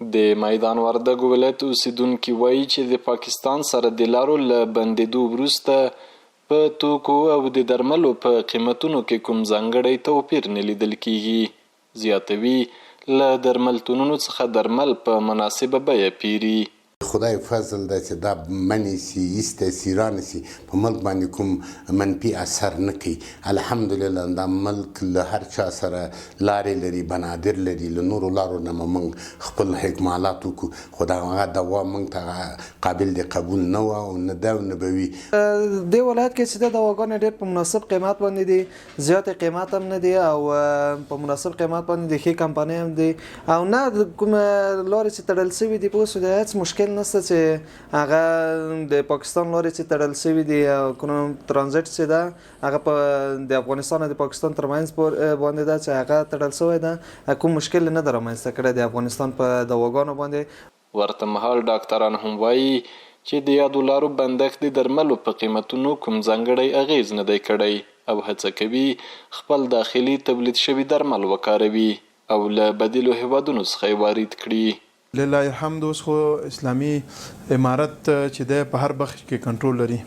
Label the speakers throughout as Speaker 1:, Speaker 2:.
Speaker 1: د میدان وردګو ولایت اوسېدونکي وايي چې د پاکستان سره د لارو له بندېدو وروسته په توکو او د درملو په قیمتونو کې کوم ځانګړی توپیر نه لیدل کېږي. زیاتوي، له درملتونونو څخه درمل په مناسبه بیه پېري.
Speaker 2: د خدای فضل ده چې دا منې سي ایسته سي رانه سي په ملک باندې کوم منفي اثر نه کوي الحمدلله دا ملک له هر چا سره لارې لري بنادر لري له نورو لارو نه به موږ خپل اکمالات وکړو خو دا هغه دوا موږ ته قابل د قبول نه وه او نه ده او نه به وي.
Speaker 3: دې ولایت کې چې ده دواګانې ډېر په مناسب قیمت باندې دي زیات قیمت هم نه دی او په مناسب قیمت باندې د ښې کمپنۍ هم دی او نه کومه لارې چې تړل شوي دي په اوس د هیڅ مشکل نشته چې هغه د پاکستان لارې چې تړل شوي دي او کوم ترانزیت چې ده هغه په د افغانستان او د پاکستان ترمنځ باندې ده چې هغه تړل شوی ده کوم مشکل نه ده رامنځته کړی د افغانستان په دواګانو باندې.
Speaker 1: ورته مهال ډاکتران هم وايي چې د یادو لارو بندښت د درملو په قیمتونو کوم ځانګړی اغېز نه دی کړی او هڅه کوي خپل داخلي تولید شوي درمل وکاروي او له بدیلو هېوادونو څخه یې وارد کړي.
Speaker 4: لله الحمد اوس خو اسلامي امارت چې دی په هر بخش کې کنټرول لري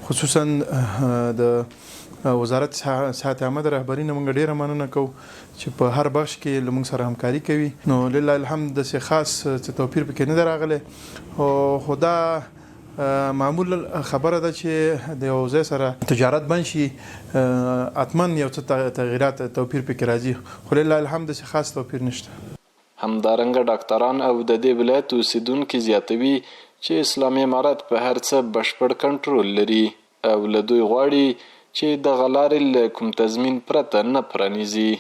Speaker 4: خصوصا د وزارت صحت عامه د رهبري نه موږ ډیره مننه کوو چې په هر بخش کې له موږ سره همکاري کوي نو لله الحمد داسې خاص څه توپیر پکې نه دی راغلی خو دا معمول خبره ده چې د یو ځای سره تجارت بند شي حتما یو څه تغیرات توپیر پکې راځي خو لله الحمد داسې خاص توپیر نشته.
Speaker 1: همدارنګه ډاکتران او ددې ولایت اوسیدونکي زیاتوي چې اسلامي امارت په هر څه بشپړ کنټرول لري او له دوی غواړي چې دغه لارې له کوم تضمین پرته نه پرانیزي.